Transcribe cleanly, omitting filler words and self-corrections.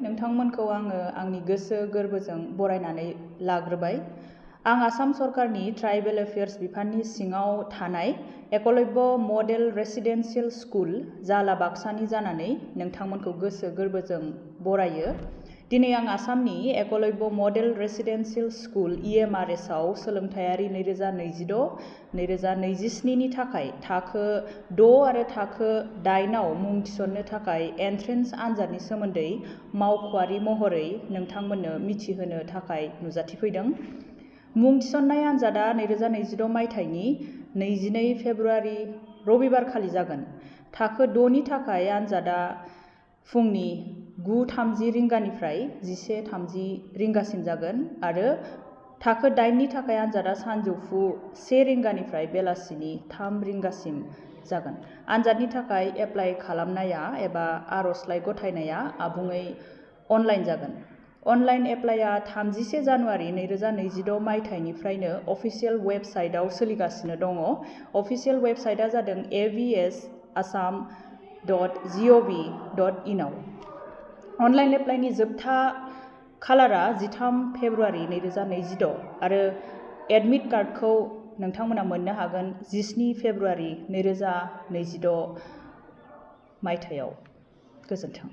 नोंथांमोनखौ आङो आंनि गोसो गोरबोजों बरायनानै लाग्रोबाय। आं आसाम सरकारनि ट्राइबेल एफेयार्स बिफाननि सिङाव थानाय एकलव्य मडेल रेसिडेन्सियेल स्कुल जाला बाक्सानि जानानै नोंथांमोनखौ गोसो गोरबोजों बरायो। दिनै आं आसामनि Eklavya model residential school EMRS आव सोलोंथायारि 2026-2027 नि थाखाय थाखो 6 आरो थाखो 8 आव मुं थिसननो थाखाय एन्ट्रेन्स आनजादनि सोमोन्दै मावख'आरि महरै नोंथांमोननो मिथिहोनो थाखाय नुजाथिफैदों। मुं थिसननाय आनजादा 2026 मायथाइनि 22 फेब्रुआरि रबिबारखालि जागोन। थाखो 6 नि थाखाय आनजादा फुंनि 9:30 रिंगानिफ्राय 11:30 रिंगासिम जागोन आरो थाखो 8 नि थाखाय आनजादा सानजौफु 1 रिंगानिफ्राय बेलासिनि 3 रिंगासिम जागोन। आनजादनि थाखाय एप्लाइ खालामनाया एबा आर'जलाइ गथायनाया आबुङै अनलाइन जागोन। अनलाइन एप्लाइआ 31 जानुवारि 2026 मायथाइनिफ्रायनो अफिसियेल वेबसाइटआव सोलिगासिनो दङ। अफिसियेल वेबसाइटआ जादों avsassam.gov.in आव। अनलाइन एप्लाइनि जोबथा खालारा 13 फेब्रुआरि 2026 आरो एडमिट कार्डखौ नोंथांमोना मोननो हागोन 17 फेब्रुआरि 2026 मायथाइयाव। गोजोन्थों।